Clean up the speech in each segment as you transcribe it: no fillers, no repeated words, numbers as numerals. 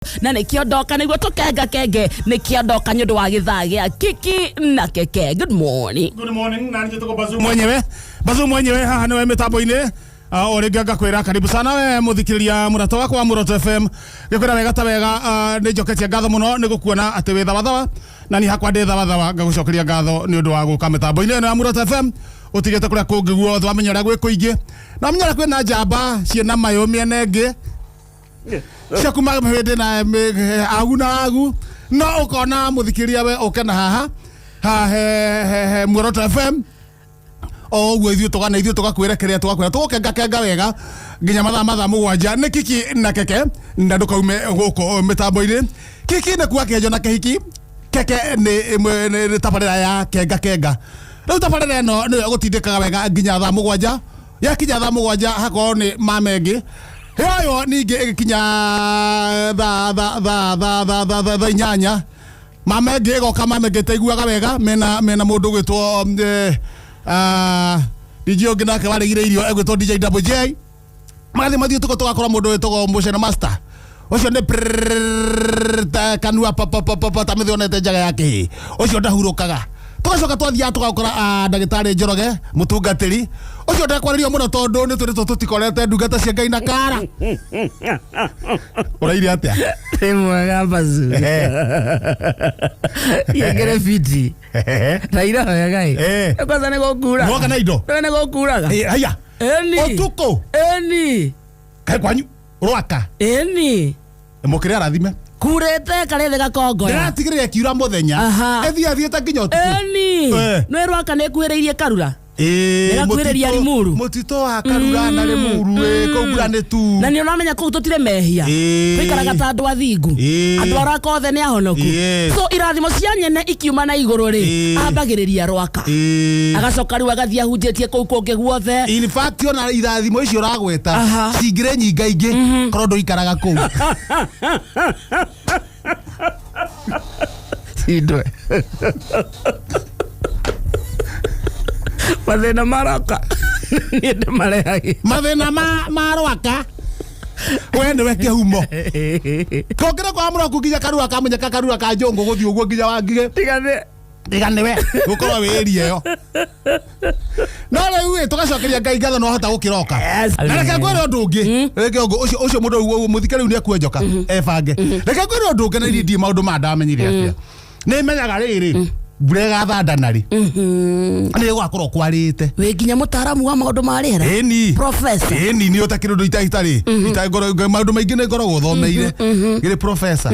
Na nĩkĩo ndoka nĩguo tũkenga kenge, nĩkĩo ndoka nĩ ũndũ wa gĩthaa gĩa Kiki na Keke. Good morning. Good morning, na njĩtagwo Bazu mwenyewe. Bazu mwenyewe haha nĩwe mĩtambo-inĩ. O rĩngĩ ngakwĩra karibu sana we mũthikĩrĩria mũrata wakwa wa Muroto FM. Ngĩkwĩra wega ta wega, nĩ njoketie ngatho mũno nĩ gũkuona atĩ wĩ thabathaba na niĩ hakwa ndĩ thabathaba, ngagũcokeria ngatho nĩ ũndũ wa gũka mĩtambo-inĩ ĩno ya Muroto FM ũtigĩte kũrĩa kũngĩ guothe, wamenya ũrĩa gwĩ kũingĩ na wamenya ũrĩa kwĩna njamba ciĩna mayũ mĩena ĩngĩ cia kuma hĩndĩ na agu na agu, no ũkona mũthikĩrĩria we ũke na haha haha he Muoroto FM o ũguo ithuĩ tũgana ithuĩ tũgakwĩra kĩrĩa tũgakwĩra, tũgũkenga kenga wega nginya mathaa 7. Nĩ Kiki na Keke na ndũkaume gũkũ mĩtambo-inĩ. Kiki nĩ kuga kĩenjo na kĩhiki, Keke nĩ tabarĩra ya kenga kenga. Rĩu tabarĩra ĩno nĩyo ĩgũtindĩkaga wega nginya thaa 7. Yakinya thaa 7 hakorwo nĩ mamengĩ yoyo, ningĩ ĩgĩkinya thaa thaa thaa thaa thaa thaa thaa thaa 8 mamengĩ ĩgoka. Mamengĩ ĩtaiguaga wega mena mũndũ ũgwĩtwo DJ ũngĩ nake warĩgire irio egwĩtwo DJ Double J. Magathiĩ mathiĩ tuko tũgakora mũndũ wĩtagwo Mũcene Master, ũcio nĩ prrrr ta kanua papapapa ta mĩthĩ onete njaga ya kĩhĩ, ũcio ndahurũkaga. Tũgacoka twathiaga tũgakora ndagĩtarĩ Njoroge mũtungatĩri, ũcio ndekwarĩrio mũno tondũ nĩ twĩrĩtwo tũtikorete ndungata cia Ngai na kara. Ũraire atĩa? Nĩ mwega Bazu. Yengere fiti. Na ira wega ĩ. Kwanza nĩ gũkuraga. Mwoka na indo? Nĩ gũkuraga. Haya. Eni. Ũtukũ? Eni. Kaĩ kwanyu rwaka? Eni. Mũkĩrĩ arathime. Kurĩte karĩthĩ gakongoya. Ndĩratigĩrĩra ĩkiura mũthenya. Ĩthiĩ athiĩte nginya ũtukũ. Eni. Nĩ rwaka nĩ ĩkuhĩrĩirie Karura. Ĩgakuhĩrĩria Limuru. Mũtitũ wa Karura na Limuru ĩ kũu mbura nĩ tu. Na nĩ ũramenya kũu tũtirĩ mehia. Tũikaraga ta andũ athingu. Andũ araka othe nĩ ahonoku. So irathimo cia nyene ikiuma na igũrũ rĩ, ambagĩrĩria rwaka. Agacoka rĩu agathiĩ ahunjĩtie kũu kũngĩ guothe. In fact, ona irathimo icio ũragweta cingĩrĩ nyingaingĩ korwo ndũikaraga kũu. Cindwe. Mathĩna maroka niĩ ndĩmarehagĩra. Mathĩna ma rwaka we nĩwe kĩhumo. Kũngĩrĩ kwa mũroku nginya karura kamunyaka karura ka njũngũ gũthiĩ ũguo nginya wangigĩ. Tiga nĩ Tiga nĩwe gũkorwo wĩ area ĩyo. No rĩu ĩ tũgacokeria Ngai ngatho no hota gũkĩroka. Na reke ngwĩre ũndũ ũngĩ. Reke ũguo ũcio ũcio mũndũ ũguo mũthike rĩu nĩ ekuenjoka ebange. Reke ngwĩre ũndũ ũngĩ na iria ndiĩ maũndũ ma ndamenyire atĩa. Nĩ menyaga rĩrĩ mbura ĩgathanda narĩ nĩ gũgakorwo kwarĩte. Wĩ nginya mũtaaramu wa maũndũ ma rĩera. Ĩni. Professor. Ĩni nĩ ũtakĩrĩ ũndũ itarĩ maũndũ maingĩ nĩ ngoragwo thomeire gĩrĩ professor.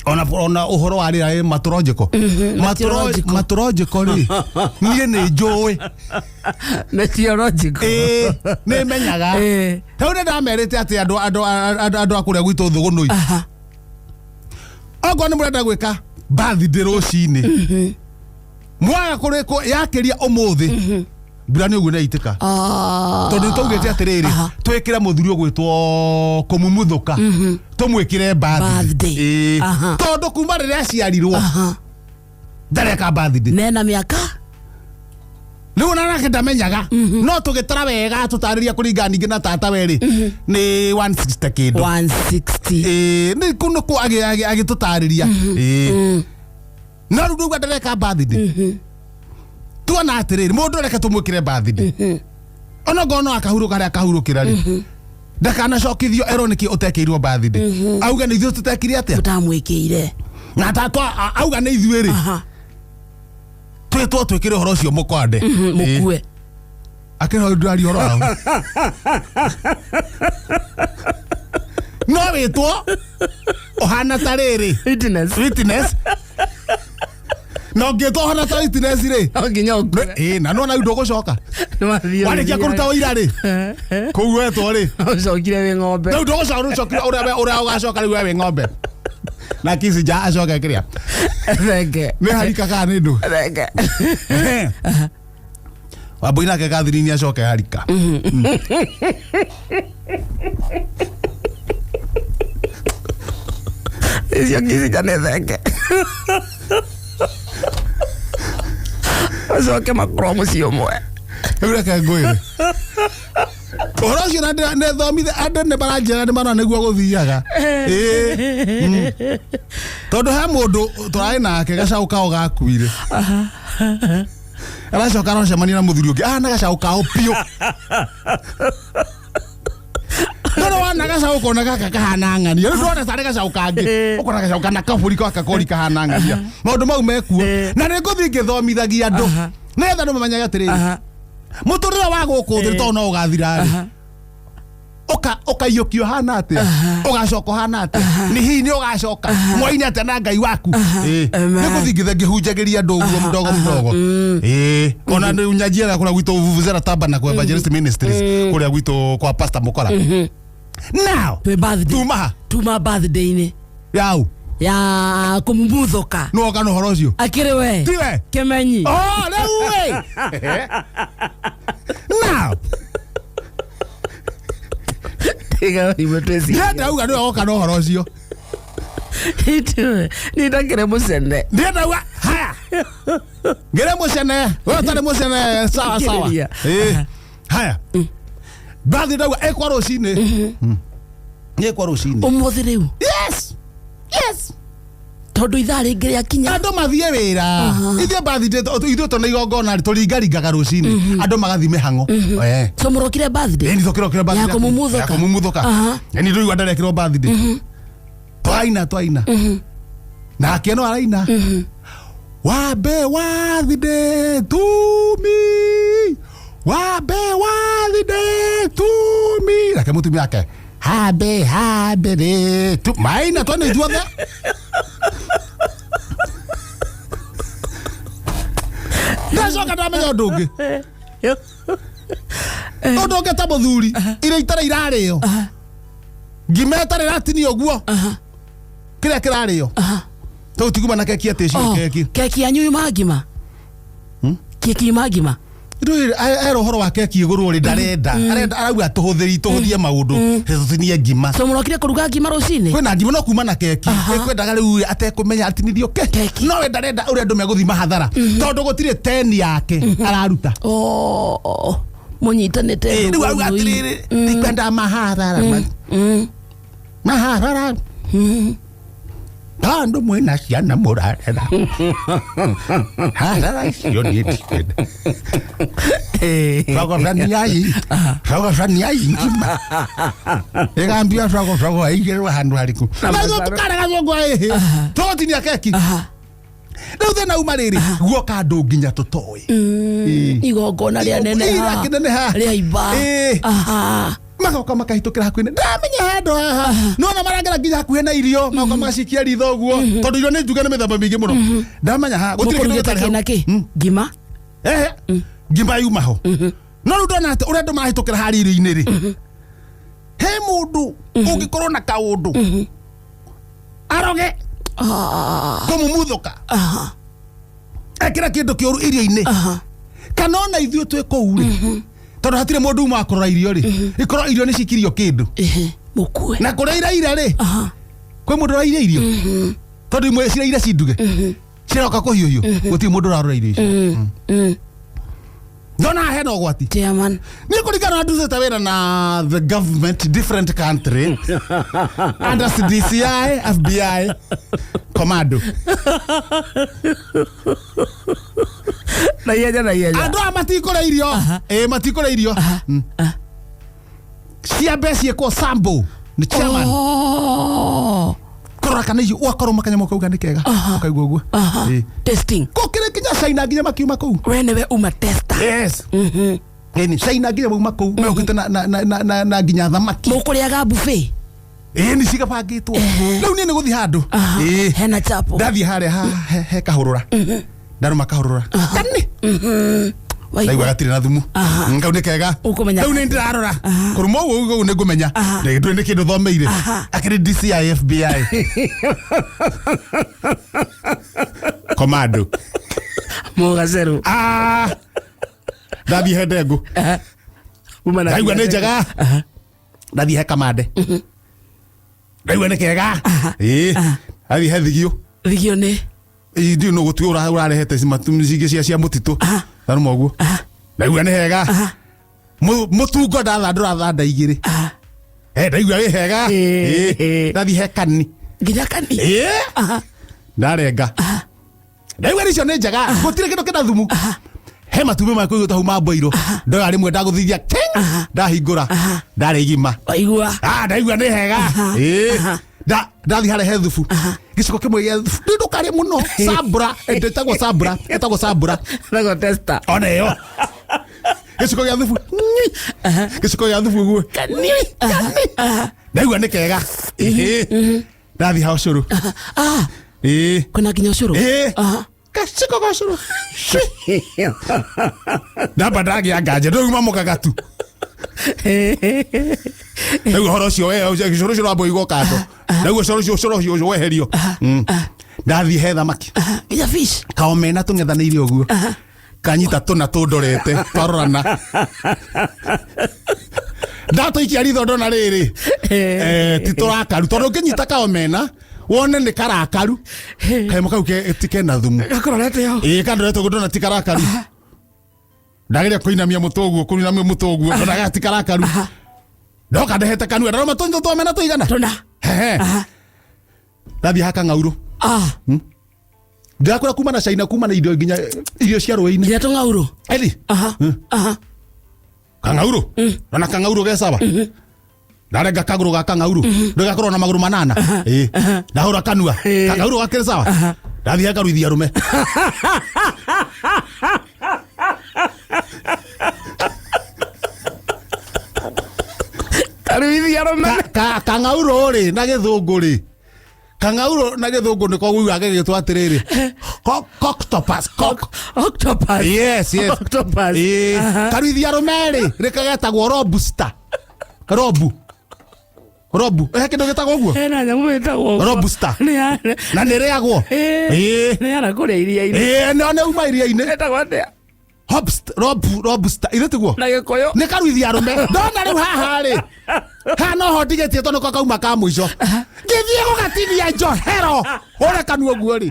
Ona ũhoro wa rĩera matũronjĩko. Meteorological. Matũronjĩko rĩ niĩ nĩ njũĩ. Meteorological. Ĩĩ, nĩ menyaga. Rĩu nĩ ndamerĩte atĩ andũ a kũrĩa gwitũ Thũgũnũi, okorwo nĩ mũrenda gwĩka birthday rũcinĩ, mwaga kũrĩkwo yakĩria ũmũthĩ mbura nĩ ũguo nĩ yaitĩka, tondũ nĩ twaugĩte atĩrĩrĩ, twĩkĩre mũthuri ũgwĩtwo kũmumuthũka, tũmwĩkĩre Birthday. birthday. Tondũ kuma rĩrĩa aciarirwo ndareka birthday. Nena mĩaka. Rĩu ona nake ndamenyaga, no tũgĩtara wega tũtarĩria kũringana ningĩ na tata werĩ nĩ 160 kĩndũ. 160. Ĩĩ, nĩ kũ nĩ kũ agĩtũtarĩria. Ĩĩ. No rĩu ndauga ndareka birthday, tuona atĩrĩrĩ, mũndũ reke tũmwĩkĩre birthday ona ngorwo no akahurũka harĩa akahurũkĩra rĩ, ndakanacokithio erwo nĩkĩ ũtekĩirwo birthday, auge nĩ ithuĩ tũtekire atĩa. Ũtamwĩkĩire. Na tatwa auga nĩ ithuĩ rĩ, twĩtwo twĩkĩre ũhoro ũcio mũkwande. Mũkue. Akĩrĩ ndũraria ũhoro wao no wĩtwo ũhana ta rĩrĩ. Witness. Witness, na ũngĩtwo ũhana ta witness rĩ, No nginya ũkue. Ĩĩ, na nona rĩu ndũgũcoka. Nĩwathiĩ. Warĩkia kũruta ũira rĩ, kũu wetwo rĩ. Ũcokire wĩ ng'ombe. Rĩu ndũgũcoka, rĩu ũcokire ũrĩa ũgacoka rĩu we wĩ ng'ombe na kisi ja acoke kĩrĩa. Thenge. Nĩ harika kana nĩ ndũ? Thenge. Wambui nake Catherine acoke harika. Icio kicija nĩ thenge. Ũcoke makorwo mũciĩ ũmwe. Rĩu reke ngwĩre. Ũhoro ũcio na nĩthomithia andũ nĩ maranjĩra nĩ marona nĩguo gũthiaga. Ĩĩ. Tondũ he mũndũ tũrarĩ nake gacaũ kao gakuire. Aracoka aracemania na mũthuri ũngĩ ahana gacaũ kao biũ. Tondũ wona gacaũ ũkona gaka kahana ng'ania. Rĩu ndwona tarĩ gacaũ kangĩ. Ũkona gacaũ kana kabũri gaka kori kahana ng'ania. Maũndũ mau mekuo. Na nĩ ngũthiĩ ngĩthomithagia andũ. Nĩgetha andũ mamenyage atĩrĩrĩ. Mũtũrĩre wa gũkũ thĩ tondũ no ũgathira rĩ. Ũka ũkaiyũkio hana atĩa? Ũgacoka ũhana atĩa? Nĩ hihi nĩ ũgacoka? Mwaine atĩa na Ngai waku? Ĩĩ. Amen. Nĩ ngũthiĩ ngĩhunjagĩria andũ ũguo mdogo mdogo. Ĩĩ. Ona nĩ nyanjiaga kũrĩa gwitũ Vuvuzela Tabernacle Evangelist Ministries kũrĩa gwitũ kwa Pastor Mukora. Now, Twĩ birthday. tuma ha? Tuma birthday-inĩ. Yau. Ya kũmumuthoka. Nĩ woka na ũhoro ũcio? Akĩrĩ we. Tiwe? Kĩmenyi. Oh, rĩu ĩ. Now, Tiga ũrimũ twĩcirie. ndiĩ ndauga nĩwe woka na ũhoro ũcio. Itiwe. Niĩ ndakĩrĩ mũcene. Ndiĩ ndauga haya. Ngĩrĩ mũcene, we ũtarĩ mũcene sawa sawa. Thikĩrĩria. Ĩ. Haya. Ndathi ndauga ĩkwa rũcinĩ. Ĩkwa rũcinĩ. Ũmũthĩ rĩu. Yes. Yes. Tondũ ithaa rĩngĩ rĩakinya. Andũ mathiĩ wĩra. Ithuĩ birthday ithuĩ tũna igongona rĩ, tũringaringaga rũcinĩ. Andũ magathiĩ mĩhang'o. Eh. So mũrokire birthday. Ĩni tũkĩrokire birthday. Ya kũmumuthoka. Ya kũmumuthoka. Ĩni ndũigua ndarekĩrwo birthday. Twaina twaina. Nake no araina. Wabe birthday to me. Wabe birthday to me. Nake mũtumia wake happy happy day to maina twene ithuothe. Ndacoka ndamenya ũndũ ũngĩ. Ũndũ ũngĩ ta mũthuri irio itarĩ irarĩo. Ngima ĩtarĩ ĩratinio ũguo. Kĩrĩa kĩrarĩo. Tũu tiguma na keki atĩ icio Oh, keki. Keki yanyu yuma ngima. Keki yuma ngima. Rĩu era ũhoro wa keki igũrũ rĩ ndarenda. Arenda arauga tũhũthĩri tũhũthie maũndũ. Tũtinie ngima. So mũrokire kũruga ngima rũcinĩ? Kwĩna ngima no kuma na keki. Ĩkwendaga rĩu atekũmenya atinirio keki. Keki. No we ndarenda ũrĩa andũ megũthiĩ mahathara. Tondũ gũtirĩ teni yake araruta. Oh, mũnyitanĩte Ĩ, Rĩu auga atĩrĩrĩ ndikwenda mahathara. Mahathara. Tondũ mwĩna ciana mũrarera. Hathara icio niĩ ndikwenda. Cogocaniai. Cogocaniai ngima. Ĩgambia cogocogo ĩigĩrwo handũ harĩkũ. Na Na ithuĩ matharũ. tũkarega thũngũ ĩhĩ. Tũgũtinia keki. Rĩu thĩna uma rĩrĩ guoka andũ nginya tũtoĩ. Ĩ. Igongona rĩa Ĩ, neneha. rĩakĩneneha. Rĩa imba. Ĩ. Magoka makahĩtũkĩra hakuhĩ na ndamenya handũ haha nona marangera nginya hakuhĩ na irio magoka magacikia ritho ũguo tondũ irio nĩ njuge nĩ mĩthemba mĩingĩ mũno ndamenya haha gũtirĩ kĩndũ Mũkũrugĩte gĩtarĩ hau. kĩ na kĩ? Ngima. Ehe, ngima yuma ho no rĩu ndona atĩ ũrĩa andũ marahĩtũkĩra harĩa irio-inĩ rĩ he mũndũ ũngĩkorwo na kaũndũ aroge kũmumuthoka ekĩra kĩndũ kĩũru irio-inĩ kana ona ithuĩ twĩ kũu rĩ tondũ hatirĩ mũndũ uma wa kũrora irio rĩ ikorwo irio nĩ cikirio kĩndũ Ehe, mũkue. na kũrĩa iraira rĩ kwĩ mũndũ ũraire irio tondũ imwe ciraire cinduge ciroka kũhiũhio gũtirĩ mũndũ ũrarora irio icio ndona hena ũgwati. Chairman. Nĩ kũringana na ndutĩte wĩra na the government different country under DCI FBI commando. Na ihenya na ihenya. Andũ aya matikũrĩa irio. Ĩ matikũrĩa irio. Ciambe ciĩkwo sample nĩ chairman. Oh. Kũrora kana icio ũgakorwo makanyamũ ũkauga nĩ kega. Ũkaigua ũguo. Ĩ. Testing. Gũkĩrĩ nginya China nginya makiuma kũu. We nĩwe uma tester. Yes. Ĩni China nginya mauma kũu mekũte na na na na na nginya thamaki. Mũkũrĩaga buffet. Ĩni cigabangĩtwo. Rĩu niĩ nĩ gũthiĩ handũ. Ĩ. Hena chapo. Ndathiĩ harĩa he kahũrũra. Ndarũma kahũrũra. Kani. Waigua. Ndaigua gatirĩ na thumu. Kau nĩ kega. Ũkũmenya. Rĩu nĩ ndĩrarora. Kũrũma ũguo ũguo nĩ ngũmenya. Ndĩ nĩ kĩndũ thomeire. Akĩrĩ DCI FBI. Commando. Mũgacerũ. Ah. Ndathiĩ he ndengũ. Uma na Ndaigua nĩ njega. Ndathiĩ he kamande. Ndaigua nĩ kega. Ĩ. Ndathiĩ he thigio. Thigio nĩ. Ndiũ no gũtuĩ ũrarehete cingĩ cia mũtitũ. Ndarũma ũguo. Ndaigua nĩ hega. Mutungo ndathandũra thanda igĩrĩ. Ndaigua wĩ hega. Ndathiĩ he kani. Nginya kani. Ndarenga. Ndaigua icio nĩ njega, gũtirĩ kĩndũ kĩna thumu. He matumbĩ ma kũigwo hau ma mboirũ, ndoya rĩmwe ndagũthithia king, ndahingũra, ndarĩ igima. Waigua. Ndaigua nĩ hega. Ndathiĩ harĩa he thubu, gĩciko kĩmwe gĩa thubu ndĩ ndũkarĩe mũno. Sambura, ĩtagwo sambura, ĩtagwo sambura. Ĩtagwo testa. Ona ĩyo gĩciko gĩa thubu, gĩciko gĩa thubu ũguo. Kani. Ndaigua nĩ kega. Ndathiĩ ha ũcũrũ. Kwĩna nginya ũcũrũ. Gaciko ga ũcũrũ. Ndamba ndagĩa nganja, ndũruma mũgagatu. Rĩu ũhoro ũcio we ũcũrũ ũcio wamba ũigwo kando. Rĩu ũcũrũ ũcio ũcũrũ ũcio weherio. Ndathiĩ he thamaki. Nginya fish. Kaomena tũng'ethanĩire ũguo. Kanyita tũna tũndorete twarorana. Ndatũikia ritho ndona rĩrĩ. Ti tũrakaru tondũ ũngĩnyita kaomena wone nĩ karakaru. Kaimo kau ti kena thumu. Gakororete ho. Kandorete ũguo ndona ti karakaru. Ndageria kũinamia mũtwe ũguo, kũinamia mũtwe ũguo, ndona ti karakaru. Ndoka ndehete kanua, ndaroma tũnyitũ twomena tũigana. Tũna. Hehe. Ndathiĩ ha kang'aurũ. Ndĩrakwĩra kuma na China, kuma na irio nginya irio cia rũĩ-inĩ. Nginya tũng'aurũ. Eli. Kang'aurũ. Ona kang'aurũ ge sawa. Ndarenga kagũrũ ga kang'aurũ. Ndũgakorwo na magũrũ manana. Ndahũra kanua. Kang'aurũ gakĩrĩ sawa. Ndathiĩ ngaruithia arũme. Karuithia arũme. Kang'aurũ rĩ na gĩthũngũ rĩ. Kang'aurũ na gĩthũngũ nĩko ũiguaga gĩgĩtwo atĩrĩrĩ. Cocktopus. Cock. Octopus. Yes, yes. Octopus. Karuithia arũme rĩ rĩkagetagwo robusta. Robu. Robu. He kĩndũ gĩtagwo ũguo? Hena nyamũ ĩtagwo ũguo. Robusta. Nĩ ya Na nĩ ĩrĩagwo. Nĩ ya kũrĩa iria-inĩ. No nĩ uma iria-inĩ. Ĩtagwo atĩa? Hobst, robu, robusta. Ithe tiguo? Na gĩkũyũ. Nĩ karuithia arũme. Ndona rĩu haha rĩ. Haha no ho ndigĩtie tondũ nĩko kauma ka mũico. Ngĩthiĩ gũgatinia njohero. Ũre kanua ũguo rĩ.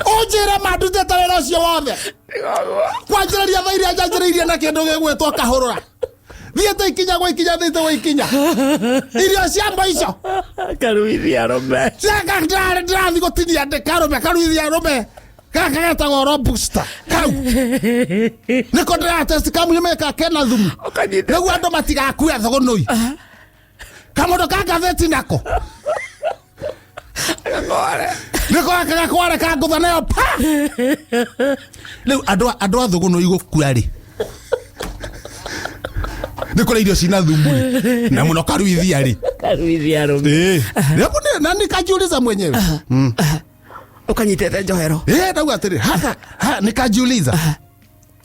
Ũnjĩre mandutĩte wĩra ũcio wothe. Kwanjĩrĩria thaa iria njanjĩrĩirie na kĩndũ gĩgwĩtwo kahũrũra. Thiĩte ikinya gwa ikinya, thiĩte gwa ikinya. Irio cia mũico. Karuithia arũme. Ndĩrathiĩ gũtinia ndĩ karũme, karuithia arũme. Gaka getagwo robusta. Kau. Nĩko ndĩratest kamunyũmĩka kena thumu. Ũkanyita. Nĩguo andũ matigakue thũgũnũi. Kamũndũ ka ngathĩti nako. Gakware. Nĩko gaka gakware kangũtha nayo pa. Rĩu andũ a thũgũnũi gũkua rĩ. Nĩ kũrĩa irio cina thumu rĩ. Na mũno karuithia rĩ. Karuithia arũme. Hebu na nikajiuliza mwenyewe. Ũkanyitĩte njohero. Ndauga atĩrĩ, ha, nikajiuliza.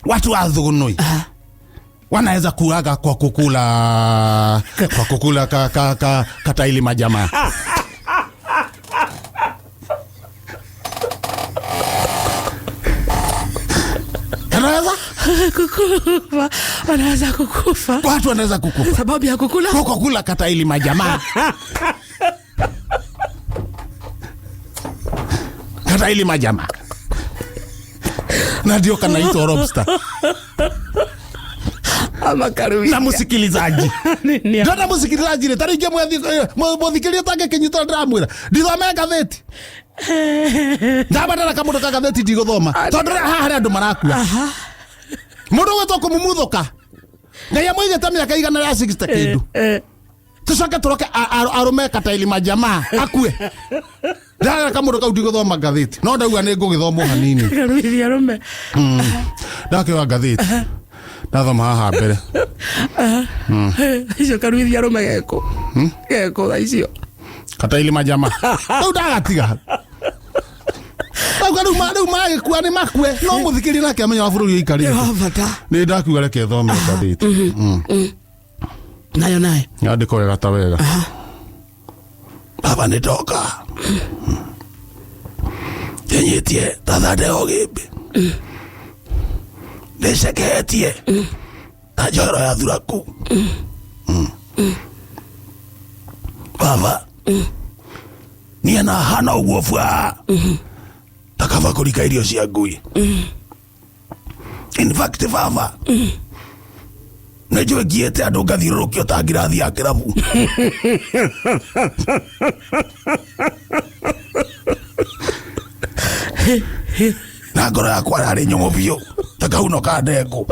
Watu wa thũgũnũi wanaweza kuaga kwa kukula, kwa kukula ka, ka, ka, kataili majamaa. Anaweza? Kukufa. Wanaweza kukufa. Watu wanaweza kukufa. Sababu ya kukula? Kwa kukula kataili majamaa. Kataili majamaa. Na ndio kanaitwa lobster. Ama karuithia. Na mũsikilizaji. Nĩ Ndona mũsikilizaji rĩ, ta rĩngĩ mũthikĩria ũtangĩkĩnyita ndĩramwĩra. Ndithome ngathĩti. Ndabatara kamũndũ ka ngathĩti ndigũthoma. Tondũ haha harĩ andũ marakua. Mũndũ ũgwĩtwo kũmumuthũka. Ngai amũigĩte mĩaka igana rĩa 60 kĩndũ. Tũcoke tũroke arũme kataili majamaa akue. Ndagera kamũndũ kau ndigũthoma ngathĩti. No ndauga nĩ ngũgĩthomwo hanini. Karuithia arũme. Ndakĩoya ngathĩti. Ndathoma haha mbere. Icio karuithia arũme gekũ. Gekũ thaa icio. Kataili majamaa. Rĩu ndagatiga. Ndauga rĩu magĩkua nĩ makue. No mũthikĩria nake amenya wa bũrũri ũikarĩte. Nĩ wa bata. Nĩ ndakiuga reke thome ngathĩti. Nayo nayo. Yandĩkwo wega ta wega. Baba nĩ ndoka. Nyenyĩtie ta thande o gĩmbĩ. Nĩceketie ta njohero ya thuraku. Baba. Niĩ na hana ũguo bua. Ta Kaba kũrika irio cia ngui. In fact, baba, nĩ njũĩ ngiĩte andũ ngathiũrũrũkio ta ngirathi ya kĩrabu. Na ngoro yakwa yarĩ nyũmũ biũ ta kahuno ka ndengũ.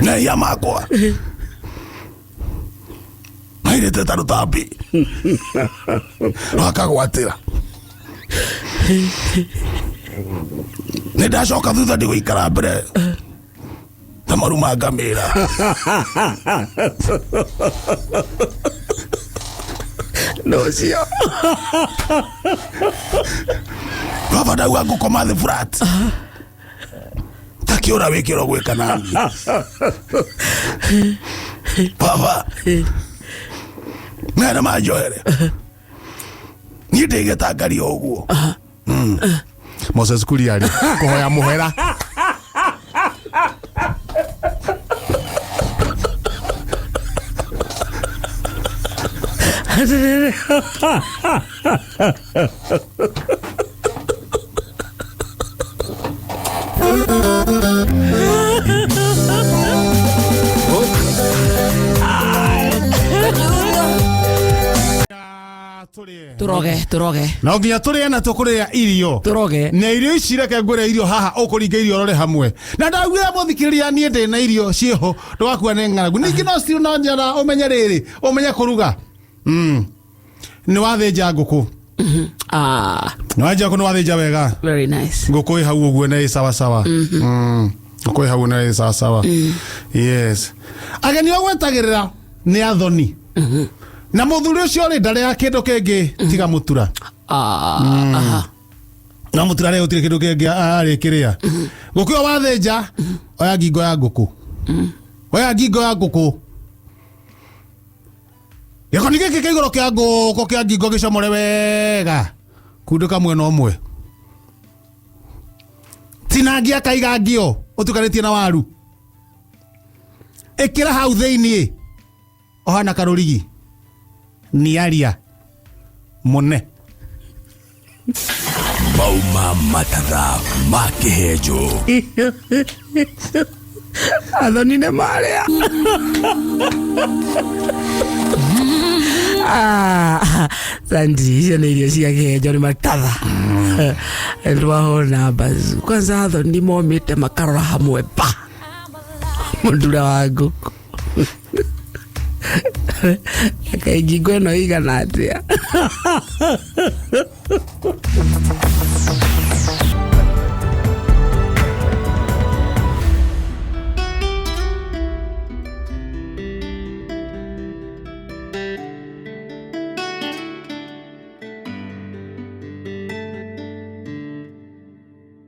Mehia makwa mairĩte ta rũtambi rwakagwatĩra. Nĩ ndacoka thutha ndigũikara mbere ta maru ma ngamĩra. No cio. Baba, ndauga ngũkoma thĩ flat takĩũra wĩkĩrwo gwĩka nani. Baba, mena manjohere niĩ ndĩgĩtangaria ũguo. Moses Kuria rĩ kũhoya mũhera. Turoge, turoge. No nginya tũrĩe na tũkũrĩa irio. Turoge. Na irio ici, reke ngwĩre, irio haha ũkũringa irio rore hamwe na ndaugire mũthikĩrĩria niĩ ndĩ na irio ciĩho, ndũgakua nĩ ng'aragu. Ningĩ no ciru no njara ũmenye rĩrĩ, ũmenye kũruga. Nĩ wathĩnja ngũkũ. Ah. Nĩ wathĩnja ngũkũ, nĩ wathĩnja wega. Very nice. Ngũkũ ĩ hau ũguo na ĩ sawa sawa. Ngũkũ ĩ hau na ĩ sawa sawa, yes. Ageni ogwetagĩrĩra nĩ athoni na mũthuri ũcio rĩ ndarĩaga kĩndũ kĩngĩ tiga mũtura. Ah, aha. No mũtura rĩ, gũtirĩ kĩndũ kĩngĩ arĩkĩrĩa. Ngũkũ ĩyo wathĩnja, oya ngingo ya ngũkũ, oya ngingo ya ngũkũ, gĩkoni gĩkĩ kĩa igũrũ kĩa ngũkũ kĩa ngingo gĩcomore wega, kundĩka mwena ũmwe, tinangia kaiga ngio ũtukanĩtie na waru, ĩkĩra hau thĩiniĩ, ohana karũrigi niaria mũne. Mauma matatha ma kĩhenjo. Athoni nĩ marĩa. Ah, sandi icio nĩ irio cia kĩhenjo, nĩ matatha ndwahona bazu. Kwanza athoni momĩte makarora hamwe pa mũndura wa ngũkũ kaĩ ngingo ĩno ĩigana atĩa?